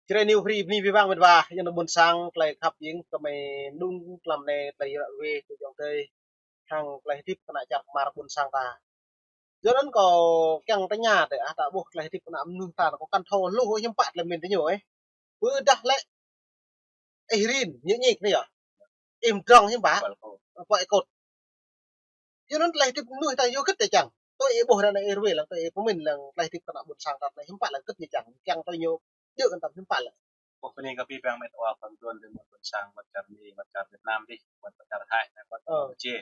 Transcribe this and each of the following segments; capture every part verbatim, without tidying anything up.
Jrai New Free bơni abih bang met wa, yang ană ƀôn sang, tơlơi khăp jing, kơmơi mơđung tlam anai, tơlơi ră ruai, tui jong tơi, hăng tơlơi hơdip kơ ană čar kơmar ƀôn sang ta. Yua anŭn kâo kiăng tơña tơ, ah, ta ƀuh tơlơi hơdip kơ ană mơnuih ta, kâo kăn thâo hluh hiư̆m pă tơlơi min tơ ñu, ơ. Ƀôdah lĕ, ih rin, ñu ñik anai yơh. Ih mdrŏng hiư̆m pă. Pơkŏt. Yua anŭn tơlơi hơdip mơnuih ta yua hơget tơ čang. Tui ih ƀuh ră anai ih ruai lăng, tui ih pơmin lăng tơlơi hơdip kơ ană ƀôn sang ta anai hiư̆m pă lăng hơget ñu čang. Kiăng tui ñu djơ̆ kơ ta hiư̆m pă lăng. Ƀuh bơni kơ abih bang met wa pơmơduôn dơ̆ng mơ̆ng ƀôn sang, mơ̆ng čar Mi, mơ̆ng čar Việt Nam dih, mơ̆ng čar Thái, mơ̆ng čar Campuchia.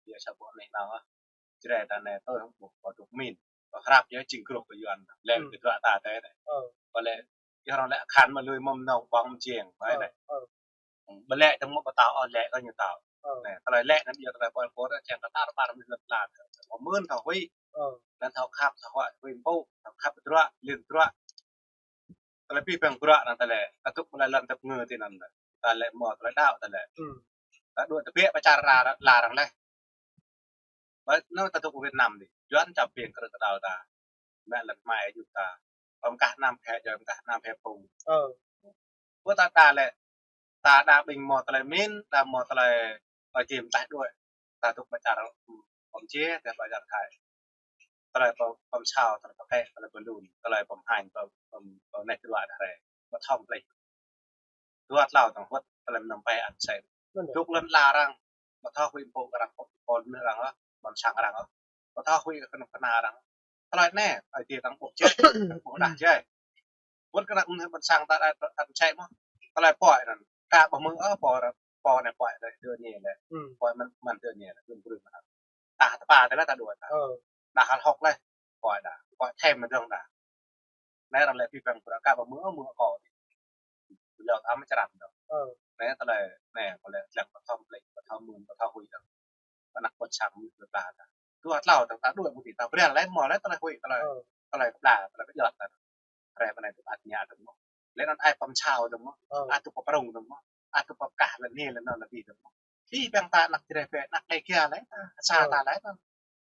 Yua sa ƀuh anai nao ah. Jrai ta anai tui hăng ƀuh kơ dŏ min. Kơ hrăp yơh jing grup kơ Yuan. Lĕ kơ dua ta tơ anai. Kơ lĕ, yơh arăng lĕ akhan mă lui mơ̆ng nong ƀơ̆ng mơjing, ƀai anai. Ƀu lĕ tơ̆ng mơ̆ ƀu thâo, ơ, lĕ kơ ñu thâo. Anai, tơlơi lĕ anŭn yơh tơlơi Pol Pot, čang kơ tar ƀar mơnuih lŏn ala. Kơ mơ̆n thâo huĭ. Lŏn thâo khăp, thâo huĭ, huĭ pô, thâo khăp bruă, lin bruă. Tơlơi abih bang bruă anŭn tơlơi, kơ tŭk mơ̆ lĕ lŏn tơpơngư tui anŭn lĕ. Ta lĕ mơ̆ tơlơi đaŏ tơlơi. Ta đuaĭ tơbiă pơ čar ra, ra arăng lĕ. Ƀơi anŭn ta tŭk Việt Nam dih. Yuan čăm ƀing krư̆ kơdâo ta. Mă lŏn mai ayut ta. Pơm kah anăm phe joi, pơm kah anăm phe pung. Ơ. Ƀu ta đa lĕ. Ta đa ƀing mơ̆ tơlơi min, đa mơ̆ tơlơi, ơ, jim tah đuaĭ. Ta tŭk pơ čar, ơ, pơm či, ta pơ čar Thái. Tơlơi pơm, pơm sao, tơlơi pơkĕ, tơlơi pơlun, tơlơi pơm hañ, pơm, pơm, pơm neh kơdua đah rĕ. Ƀu thâo plih. Dua tlâo tơ̆ng wơ̆t tơlơi mơnăm pĕ ăn sĕ. Tŭk lŏn ala arăng. Ƀu thâo huĭ pô kơ arăng, pô, pô mơnuih arăng ôh, ƀôn sang arăng ôh. Ƀu thâo huĭ kơ kơnuk kơna arăng. Tơlơi anai, ai tiê tơ̆ng ƀuh jĕ, ƀuh đah jĕ. Wơ̆t kơ ană mơnuih ƀôn sang ta đa ăn sĕ mơ̆. Tơlơi pơhiăp anŭn. Ka ƀu hmư̆ ôh, pô, pô anai pơhiăp đah tui anai lĕ. Pô mơ̆n, mơ̆n tui anai lĕ, ƀun brun mơ̆n. Đah tơpă tơlơi ta đuaĭ ta. Đah hăl hŏk lĕ. Pô đah. Pô thêm mơ̆n dơ̆ng đah. Anai arăng lĕ abih bang bruă ka ƀu hmư̆ ôh, hmư̆ akŏ. Ƀu lăi ta mơ̆ črăn dơ̆ng. Anai tơlơi, anai, kơ lĕ lăng ƀu thâo plih, ƀu thâo mưn, ƀu thâo huĭ dơ̆ng. Kơ ană ƀôn sang mơnuih lŏn ala ta. Dua tlâo tơ̆ng ta đuaĭ mơ̆ng ti ta brơi lĕ mơ̆ lĕ tơlơi huĭ, tơlơi, tơlơi kơpla, tơlơi kơjăt ta. Hrơi pơ anai tŭ ăt ñă dơ̆ng mơ̆. Lĕ anŭn ai pơm sao dơ̆ng mơ̆. Ăt tŭ pơprŏng dơ̆ng mơ̆. Ăt tŭ pơkah lĕ anai lĕ anŭn lĕ dih dơ̆ng mơ̆. Abih bang ta ană Jrai bĕ, ană Đêga lĕ, sa ta lĕ anŭn.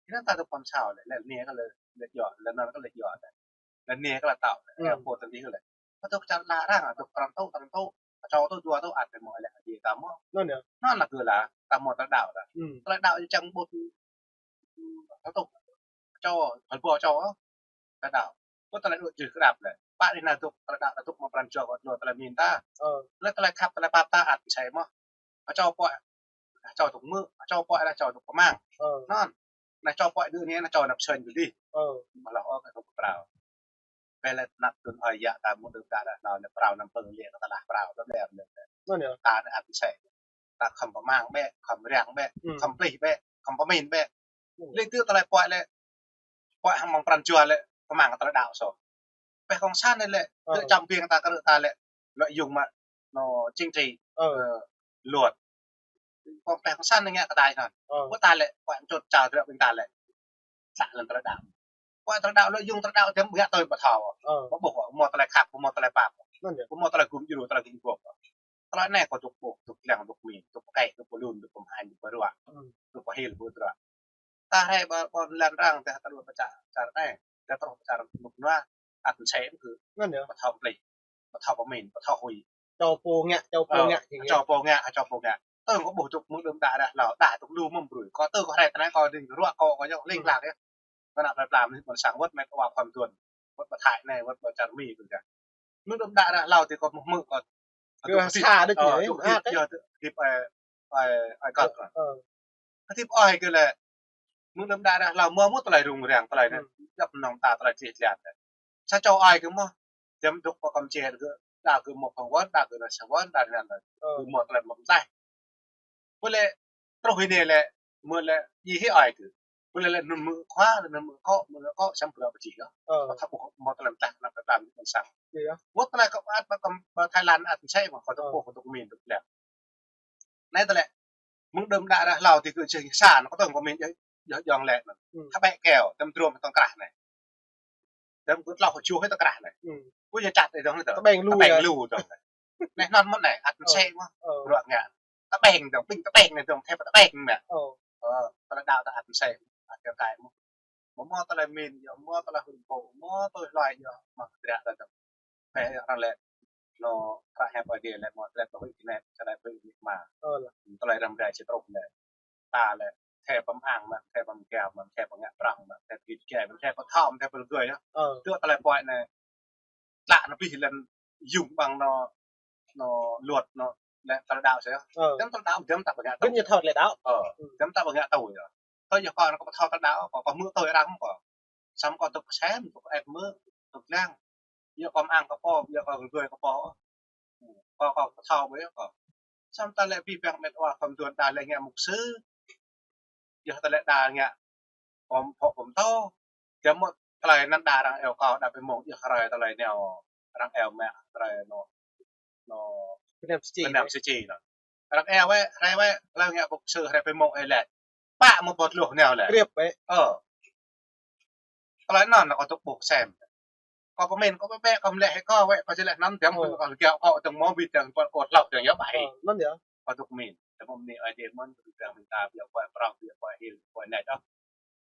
Anŭn ta tŭ pơm sao lĕ, lĕ anai kơ lĕ, lĕ djơ̆, lĕ anŭn kơ lĕ djơ̆ lĕ. Lĕ anai kơ lĕ tŏ lĕ, ơ, pô tơlơi lĕ. Kơ tŭk čar ala arăng, tŭk pran tŭ, pran tŭ. Čô tŭ, dua tŭ, ăt mơ̆ lĕ, djai ta mơ̆. Anŭn yơh. Anŭn lĕ kơ lĕ, ta mơ̆ tơlơi đaŏ ta. Tơlơi đaŏ čang ƀuh. Tŭ tŭ. Čô, hăl ƀuh čô. Tơlơi đaŏ. Kơ tơlơi đuaĭ jih kơdŏp lĕ. Pă anai nao tŭk, tơlơi đaŏ ta tŭk mơ̆ng pran jua kơ tơlơi min ta. Lĕ tơlơi khăp, tơlơi pap ta ăt sĕ mơ̆. Čô pô, čô tŭk mư̆, čô pô, čô tŭk pơmang. Anŭn. Anai čô pô đuaĭ anai, anai čô anăp sơñ dih. Mơ̆ lăi ôh kơ tŭk pơprao. Bĕ lĕ anăp tŭn ơi yă ta mơ̆ng đưm đă đah hlâo lĕ prao anăm pơ̆ng lĕ kơ tơlah prao lĕ lĕ lĕ. Anŭn yơh. Ta anai ăt sĕ. Ta khŏm pơmang bĕ, khŏm răng bĕ, khŏm plih bĕ, khŏm pơmin bĕ. Lĕ tui tơlơi pơhiăp lĕ, pơhiăp hăng mơ̆ng pran jua lĕ, pơmang kơ tơlơi đaŏ soh. Pĕ kông san anai lĕ, tơ čăm ƀing ta krư̆ ta lĕ, lợi dụng mă, anŏ chính trị, ơ, luật. Kông pĕ kông san anai ngă kơ ta anŭn. Ƀu ta lĕ, pơhiăp čut čao tơlơi ƀing ta lĕ. Sa lŏn tơlơi đaŏ. Pơhiăp tơlơi đaŏ, lợi dụng tơlơi đaŏ, tơm ƀiă tui ƀu thâo. Ƀu ƀuh, mơ̆ tơlơi khăp, mơ̆ tơlơi pap. Mơ̆ tơlơi gum djru, tơlơi gum gŏp. Tơlơi anai kơ tŭk ƀuh, tŭk lăng, tŭk min, tŭk pơkĕ, tŭk pơlun, tŭk pơm hañ, tŭk pơruă. Tŭk pơhil, pơruă. Ta hrơi ƀơ, ƀơ lŏn arăng, ta truh pơ čar, čar anai, ta truh pơ čar mơnuih, ăt sĕ kơ. Ƀu thâo plih, ƀu thâo pơmin, ƀu thâo huĭ. Čô pô ngă, čô pô ngă, čô pô ngă, čô pô ngă. Tơ̆ng kơ ƀuh tŭk mơ̆ng đưm đă đah hlâo, đah tŭk lu mơ̆ng brơi. Kơ tơ̆ng kơ hrơi ta anai kơ đing ruă kơ, kơ yơh ling lang yơh. Kơ anăp plơi pla mơnuih ƀôn sang wơ̆t met wa khŏm tuan. Wơ̆t pơ Thái anai, wơ̆t pơ čar Mi kơ gah. Mơ̆ng đưm đă đah hlâo tui kơ mơ̆ mơ̆ kơ. Kơ sa đôč yơh, yơh, hơdip, ơ, ơ, ơ, kơ. Hơdip ơi kơ lĕ. Mơ̆ng đưm đă đah hlâo mơ̆ mơ̆ tơlơi rŭng răng tơlơi anai. Djŏp nong ta tơlơi čih član. Sa čô ơi kơ mơ̆. Jăm dŏ pơ kăm čer kơ. Đa kơ mơ̆ phang wơ̆n, đa kơ nao sa wơ̆n, đa kơ nao. Kơ mơ̆ tơlơi mơ̆ mơtai. Ƀu lĕ truh hĭ anai lĕ, mơ̆ lĕ djai hĭ ơi kơ. Ƀu lĕ lĕ anŭn mơ̆ khua, anŭn mơ̆ kŏ, mơ̆ kŏ, săm pơră pơjing yơh. Ƀu thâo ƀuh mơ̆ tơlơi mơtah, anăp plơi pla mơnuih ƀôn sang. Wơ̆t tơlơi kơ ăt ƀă kăm, ƀă Thái Lan ăt sĕ mơ̆, kơ tŭk pô, kơ tŭk min, tŭk lăng. Anai tơlơi. Mơ̆ng đưm đă đah hlâo tui kơ čih sa, kơ tŭk pô min yơh, yơh jong lĕ. Hơbĕ keo, tơm drôm tơ̆ng krah anai. Tơm kơ tlâo kơ čuh tơ̆ng krah anai. Kơ yơh čăt tơ̆ng anai tơ̆ng. Tơƀeng lu tơ̆ng. Anai anŭn mơ̆ anai, ăt sĕ mơ̆. Ruă ngă. Tơƀeng dơ̆ng, ƀing tơƀeng anai dơ̆ng, thep tơƀeng mơ̆. Ơ, tơlơi đaŏ ta ăt sĕ, ăt kơ kai mơ̆. Mơ̆ mơ̆ tơlơi min, yơh mơ̆ tơlơi hŭn pô, mơ̆ tơlơi hloi, yơh mơ̆ kơdră ta dơ̆ng. Pĕ arăng lĕ, Nô, krah hĕp Ơi Adai lĕ mơ̆, lĕ ƀu hĭ kơ anai, čơđai ƀu hĭ mă. Ơ, lah. Tơlơi răm rai či truh lĕ. Ta lĕ, thê pơmơang mă, thê pơmơkiao mă, thê pơngă prong mă, thê pơgit gai mă, thê pơthâo mă, thê pơlơgơi yơh. Ơ. Tơlơi pơhiăp anai, tlă anai abih lĕ yŭng ƀơ̆ng nô, nô luật nô, lĕ tơlơi đaŏ sĕ yơh. Ơ. Dăm tơlơi đaŏ, dăm ta pơngă. Gơ̆ ñu thâo tơlơi đaŏ. Ơ. Dăm ta pơngă tui yơh. Tui yơh kâo, kâo pơthâo tơlơi đaŏ, kâo, kâo hmư̆ tui arăng kâo. Samơ̆ kâo tŭk sem, tŭk ĕp mơ̆, tŭk lăng. Yơh kâo mơang kơ pô, yơh kâo rơgơi kơ pô. Kâo, kâo pơthâo ƀơi yơh kâo. Samơ̆ ta lĕ abih bang met wa khŏm tuan đa lĕ ngă mục sư. Yơh ta lĕ đa ngă pom, pho pom tô. Dăm mơ̆ tơlơi anŭn đa arăng iâu kâo đa pơmông yơh hrơi tơlơi nao arăng iâu mă hrơi nô, nô Việt Nam Suci. Việt Nam Suci nô. Arăng iâu wơ̆t, hrơi wơ̆t, tơlơi ngă mục sư hrơi pơmông ơi lĕ. Pă mơ̆ ƀu tluh nao lĕ. Kriăp wơ̆t. Ơ. Tơlơi anŭn kâo tŭk ƀuh sem. Kâo pơmĭn, kâo pơpĕ, kâo mơlĕ hĭ kâo wơ̆t, kâo či lĕ anŭn dăm. Ơ. Kâo kiaŏ kâo dơ̆ng mơ̆ wĭt dơ̆ng pơl kâo tlŏk dơ̆ng yơh ƀai. Ơ, anŭn yơh. Kâo tŭk mĭn. Tơmơ̆ mơ̆ anai Ơi Adai mơ̆n, kâo dơ̆ng mơ̆n ta biă kuai prong, biă kuai hil, kuai net ôh.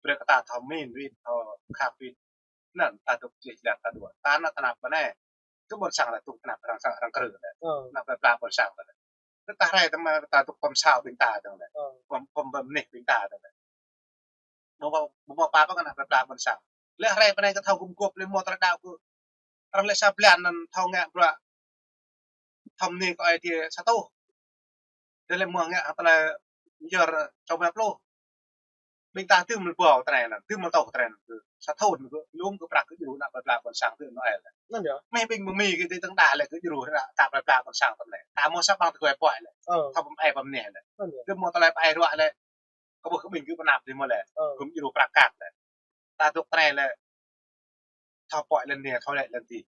Brơi kơ ta thâo mĭn wĭt, thâo khăp wĭt. Anŭn ta tŭk čih čih ta đuaĭ. Ta anŭn tơnap ƀơi anai. Tŭk ƀôn sang lĕ tŭk tơnap arăng sa, arăng krư lĕ. Ơ. Tơnap plơi pla ƀôn sang lĕ. Tơdah hrơi ta mă ta tŭk pơm sao ƀing ta dơ̆ng lĕ. Ơ. Pơm, pơm, pơm nih ƀing ta dơ̆ng lĕ. Ƀu mơ̆, ƀu mơ̆ pap kơ ană plơi pla ƀôn sang. Lĕ hrơi pơ anai kơ thâo gum gôp lĕ mơ̆ tơlơi đaŏ kơ. Arăng lĕ sa blan anŭn thâo ngă bruă. Thâo mơni kơ Ơi Adai sa tuh. Dơ̆ng lĕ mơ̆ ngă hăng tơlơi yơr čô mă pluh. Ƀing ta tŭ mơ̆ ƀuh tơlơi anŭn, tŭ mơ̆ tŏ tơlơi anŭn. Sa thŭn kơ lŏm kơ prăk kơ djru ană plơi pla ƀôn sang tŭ nô el. Anŭn yơh. Mơ̆ ƀing mơ̆ mĭn kơ tơ̆ng đa lĕ kơ djru ană ta plơi pla ƀôn sang tơlơi anŭn. Ta mơ̆ sa ƀăng tơkuai puai lĕ. Ơ. Thâo pơm ai pơm neh lĕ. Anŭn yơh. Tŭ mơ̆ tơlơi pơai ruă lĕ. Kơ ƀuh kơ ƀing kơ pơnap tŭ mơ̆ lĕ. Ơ. Gum djru prăk kăk lĕ. Ta tŭk tơlơi lĕ. Thâo puai lĕ neh, thâo lĕ lĕ tih.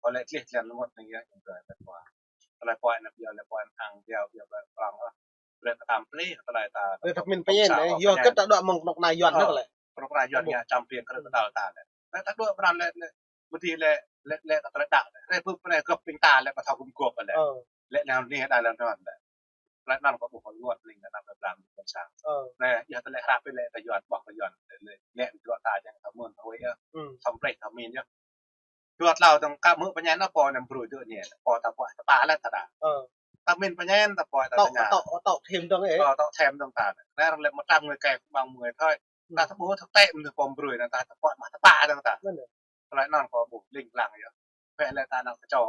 Kâo lĕ tlĕ tlĕ lơngot anai yơh, tơlơi pơhiăp. Tơlơi pơhiăp anai biă lĕ pơhiăp hăng biă, biă, biă prong ôh. Brơi kơ ta pơplih, tơlơi ta. Brơi kơ pơmĭn pơñen, yua kơ ta đuaĭ mơ̆ng kơnuk kơna Yuan anŭn lĕ. Kơnuk kơna Yuan ngă čăm pia krư̆ kơdăl ta lĕ. Lĕ ta đuaĭ pran lĕ, lĕ, mơ̆ tih lĕ, lĕ, lĕ kơ tơlơi đaŏ lĕ. Hrơi pơpă anai gơ̆p ƀing ta lĕ ƀu thâo gum gôp lĕ. Ơ. Lĕ nao anai đa lĕ anŭn lĕ. Tơlơi anŭn kâo ƀuh pơngot ling kơ ană plơi pla ƀôn sang. Ơ. Anai, yua tơlơi hră pia lĕ ta Yuan, ƀuh ta Yuan, lĕ, lĕ, lĕ bruă ta jing ta mơ̆n thâo wơ̆t yơh. Ơ. Thâo pơplih, thâo mĭn yơh. Dua tlâo dơ̆ng kơ mơ̆ pơñen anŭn pô anăm brơi dơ̆ ñe. Pô ta pơhiăp tơpă lĕ ta đa. Ơ. Ta mĭn pơñen ta pơhiăp ta tŏ, tơña. Tŏ, tŏ thêm dơ̆ng ê. Ơ, tŏ thêm dơ̆ng ta. Anai arăng lĕ mơtam ngui kĕ kơ ƀăng mui thoi. Ơ. Ta tơƀuh thâo tĕ mơ̆n pô brơi anŭn ta tơpă mă tơpă dơ̆ng ta. Anŭn yơh. Tơlơi anŭn kâo ƀuh ling lang yơh. Wơ̆t lĕ ta ană kơčô.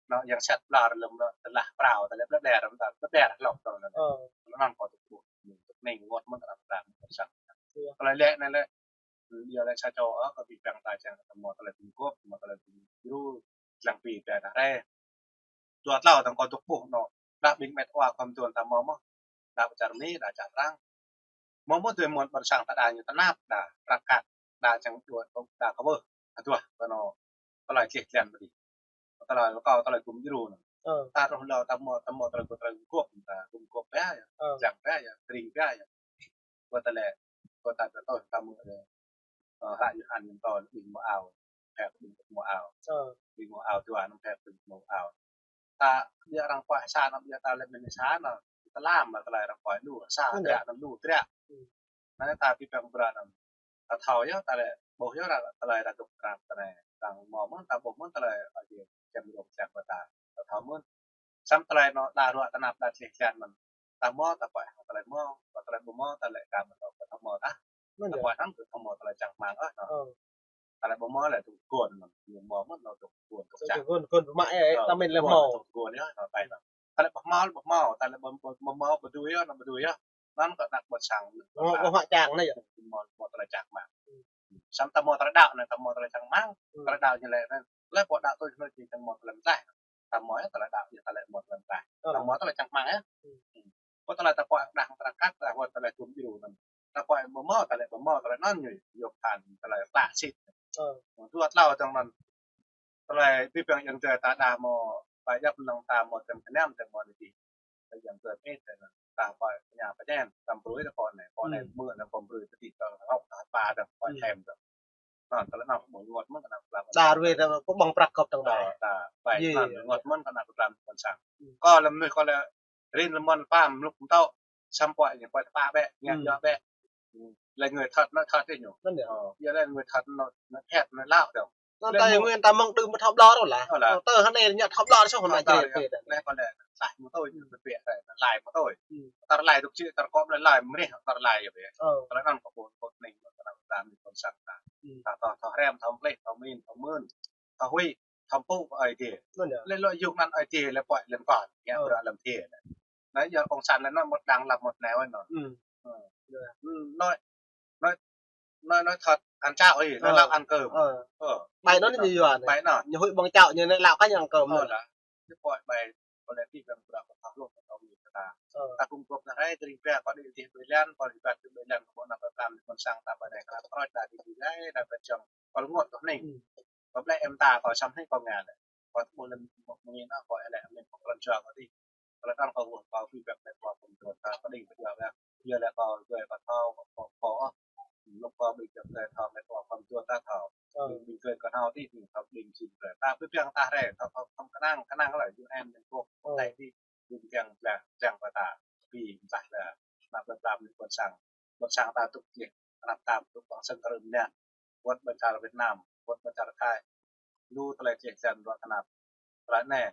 Anŭn yang sĕt blar lơ̆m anŭn tơlah prao, tơlơi blĕ blĕ răm ta, blĕ blĕ hlŏk dơ̆ng anŭn. Ơ. Tơlơi anŭn kâo tŭ ƀuh. Tŭ ning ngot mơ̆n kơ ană plơi pla ƀôn sang. Yơh. Tơlơi lĕ anai lĕ. Yua lĕ sa čô, ơ, kơ abih bang ta čang kơ mơ̆ tơlơi gum gôp, mơ̆ tơlơi gum djru, lăng pi ƀe ta rai. Dua tlâo dơ̆ng kâo tŭ ƀuh anŭn. Đa ƀing met wa khŏm tuan ta mơ̆ mơ̆. Đa pơ čar Mi, đa čar Prang. Mơ̆ mơ̆ tui mơ̆n ƀôn sang ta đa ñu tơnap, đa prăk kăk, đa čang đuaĭ, đa kơ ƀuh. Aduh, kơ anŭn tơlơi tlĕ tlĕ mơ̆ dih. Tơlơi kâo tơlơi gum djru anŭn. Ơ. Ta rŏh lŏ ta mơ̆, ta mơ̆ tơlơi gum, tơlơi gum gôp, ta gum gôp ƀe yơh. Ơ. Čang ƀe yơh, tring ƀe yơh. Kơ tơlơi, kơ ta tơtô ta mơ̆ lĕ. Ơ, hră Yôhan ñu pơtô ƀing mơao, phe ƀing mơao. Ơ. Ƀing mơao dua anŭn phe ƀing mơao. Ta ƀiă arăng pơhiăp sa anŭn ƀiă ta lĕ mơ̆n sa anŭn. Tơlam mă tơlơi arăng pơhiăp lu, sa triă anŭn lu triă. Anai ta pi păng bra anŭn. Ta thâo yơh, ta lĕ ƀuh yơh, tơlơi ta tŭk tơnap tơnai. Arăng mơ̆ mơ̆n, ta ƀuh mơ̆n tơlơi ơi jĕ čem rông čem kơ ta. Ta thâo mơ̆n. Samơ̆ tơlơi anŭn đa ruă tơnap đa tlĕ tlĕ mơ̆n. Ta mơ̆ ta pơhiăp tơlơi mơ̆, kơ tơlơi ƀu mơ̆ ta lĕ kơ mơ̆ ta mơ̆ ta. Mơ̆n ta yơh. Pơhiăp hăng kơ ta mơ̆ tơlơi čang rơmang ôh. Ơ. Tơlơi ƀu mơ̆ lĕ tŭk gôn mơ̆n, ñu mơ̆ mơ̆n anŭn tŭk gôn tŭk čang. Gôn, gôn ƀu mă ê, ta mĭn lĕ mơ̆. Tŭk gôn yơh, anŭn ƀai anŭn. Tơlơi ƀu mơ̆, ƀu mơ̆, tơlơi ƀu, ƀu mơ̆, ƀu dưi yơh, anŭn ƀu dưi yơh. Anŭn kơ ană ƀôn sang. Ƀu mơ̆, ƀu mă čang anai yơh. Mơ̆, mơ̆ tơlơi čang mơ̆n. Samơ̆ ta mơ̆ tơlơi đaŏ anai, ta mơ̆ tơlơi čang mơ̆n. Tơlơi đaŏ ñu lĕ anai. Lĕ pô đaŏ tui ñu či čang mơ̆ tơlơi mơtlaih. Ta mơ̆ yơh tơlơi đaŏ ñu ta lĕ mơ̆ tơlơi mơtlaih. Ta mơ̆ tơlơi čang mơ̆n yơh. Pô tơlơi ta pơhiăp đah tơlơi kăk, ta wơ̆t tơlơi gum djru anŭn. Ta pơhiăp mơ̆ mơ̆, ta lĕ mơ̆ mơ̆, tơlơi anŭn ñu yua phăn tơlơi pla sit. Ơ. Dua tlâo dơ̆ng anŭn. Tơlơi pi păng yang jai ta đa mơ̆, ƀai djăp lăng ta mơ̆ tem kơnam tem mơ̆ lĕ dih. Yang jai pĕ ta anŭn. Ta pơhiăp pơñen, ta brơi ta pô anai, pô anai mơ̆ anŭn pô brơi ta dih ta rŏk ta pa dơ̆ng, pô thêm dơ̆ng. Anŭn, tơlơi anŭn ƀu ngot mơ̆n kơ ană plơi pla. Đa ruai ta pơƀơ̆ng prăk gơ̆p dơ̆ng đa. Ơ, ta ƀai anŭn ngot mơ̆n kơ ană plơi pla ƀôn sang. Kơ lơ̆m anai kơ lĕ rin lơ̆m mơ̆n pam lŭk mơtŏ, samơ̆ pô ñu pô tơpă ƀĕ, ngă yua ƀĕ. Lĕ người thật nói thật đấy ñu. Anŭn yơh. Ơ, yua lĕ người thật nói, nói thật nói lăo dơ̆ng. Tơ Tây Nguyên ta mơ̆ng đưm thâo ƀlŏr lah. Tơ hơnai ñu thâo ƀlŏr sŏ hơnai jrê pê đa. Lĕ kơ lĕ, lĕ mă tơi, bĕ bĕ lĕ, lai mă tơi. Tar lai mă tơi. Tar lai dŏ či, tar kŏm lĕ lai mreh, tar lai yơh bĕ. Tar lai anŭn kơ ƀôn kŏ ning, kơ anăm tam ni kŏn sang ta. Ta thâo, thâo hrăm, thâo mlih, thâo min, thâo mưn, thâo huĭ, thâo pŭ kơ Ơi Adai. Lĕ lŏ yŭk anăn Ơi Adai lĕ pơai lĕ kŏn, ñu bră lăm thia lĕ. Anai yơh kông sản lĕ anŭn mŭt đang lăm mŭt nao anŭn. Anai, anai, anai thâo ăn čao ih, anai lăp ăn kơm. Ƀai anŭn ñu yua. Ƀai anŭn. Ñu huĭ ƀơ̆ng čao ñu anai lăp kơ ñu ăn kơm. Ơ lah. Ñu pơai ƀai, pơai lĕ ti ƀing bră kơ thâo lŏk kơ thâo mĭn kơ ta. Ta kum gŏp anai hrơi tring pia kơ đĭ tih ƀơi lan, kơ đĭ ƀat ƀơi lan, kơ ƀôn nao kơ tam ni kŏn sang ta ƀai anai kơ ta trôi ta đĭ ƀơi lan, ta ƀai čong. Kơ lŏ ngot kơ ning. Kơ ƀlĕ em ta kơ sam ning kơ ngă lĕ. Kơ tơƀuh lĕ mơ̆ng ning anŭn kơ lĕ amen kơ klan jua kơ đĭ. Kơ lĕ kơ kơ wơh kơ phi ƀĕ lĕ kơ pơm tuan ta kơ đĭ kơ jua kơ. Yua lĕ kơ gơi kơ thâo kơ kơ kơ. Lŏk kơ ƀĭ ƀĕ lĕ thâo lĕ kơ pơm tuan ta thâo. Ƀĭ ƀĭ gơi kơ thâo ti ƀĭ thâo ƀĭ jing ƀĕ. Ta ƀĭ ƀiăng ta hrơi thâo thâo thâo kơnang kơnang lĕ yu en mơ̆ng kơ. Tây ti ƀĭ ƀiăng ƀlang ƀlang kơ ta. Ƀĭ mơ̆ng tah lĕ. Nă ƀĕ ƀlam ni kŏn sang. Kŏn sang ta tŭk jih. Anăp tam tŭk ƀăng sang kơ rơ̆m năn. Wơ̆t ƀơi čar Việt Nam, wơ̆t ƀơi čar Thái. Lu tơlơi čih čan ruă tơnap. Tơlơi anai.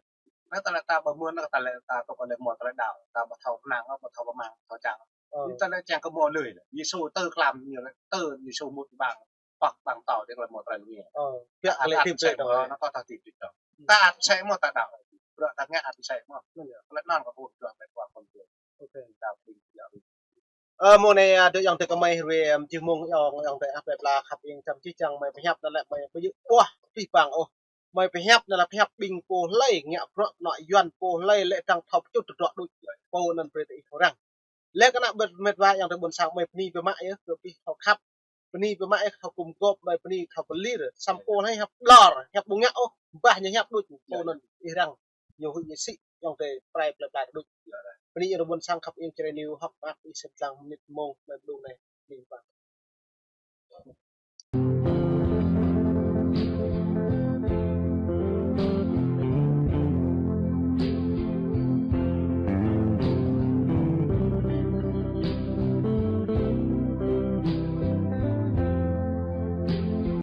Anai tơlơi ta ƀu mưn, anai tơlơi ta tŭk lĕ mơ̆ tơlơi đaŏ. Ta ƀu thâo kơnang, ƀu thâo pơmăng, thâo čang. Ơ. Anai tơlơi čang kơ mơ̆ lơi. Yêsu tơ klam ñu lĕ, tơ Yêsu mŭt ƀăng. Păk ƀăng tâo đĭ tơlơi mơ̆ tơlơi lĕ. Ơ. Pia ta alĕ ăt tim sĕ pia mơ̆, dong. Anai kơ ta tim pia dong. Ta ăt sĕ mơ̆ ta đaŏ. Bruă ta ngă ăt sĕ mơ̆. Anai. Tơlơi anŭn kơ ƀuh juă mĕt wa kơ ƀuh. Ơ, mơ̆ng anai, ơ, dŏ ayŏng adơi kơ mơi ruai, ơ, jih mông ayŏng, ayŏng adơi ah plơi pla khăp ing čăm čih čang mơi pơhiăp anŭn lĕ mơi ƀu djơ̆ puah pih pang ôh. Mơi pơhiăp anŭn lĕ pơhiăp ƀing pô hlơi ngă bruă anŏ Yuan pô hlơi lĕ dăng thâo pơčŭt tơdruă đôč. Pô anŭn brơi tơ ih thâo răng. Lĕ kơ ană ƀĕt mĕt wa ayŏng adơi ƀôn sang mơi bơni biă mă yơh, kơ pih thâo khăp. Bơni biă mă yơh thâo kum gŏp mơi bơni thâo pơlir. Samơ̆ pô hlơi hiăp ƀlŏr, hiăp ƀu ngă ôh, bah ñu hiăp đôč, pô anŭn ih răng. Ñu huĭ ñu sĭ, ayŏng adơi prai plơi pla đôč. Bơni ayŏng adơi ƀôn sang khăp ing čơrê niu hŏk mă ih sem lăng mơnit mông mơi ƀlung anai.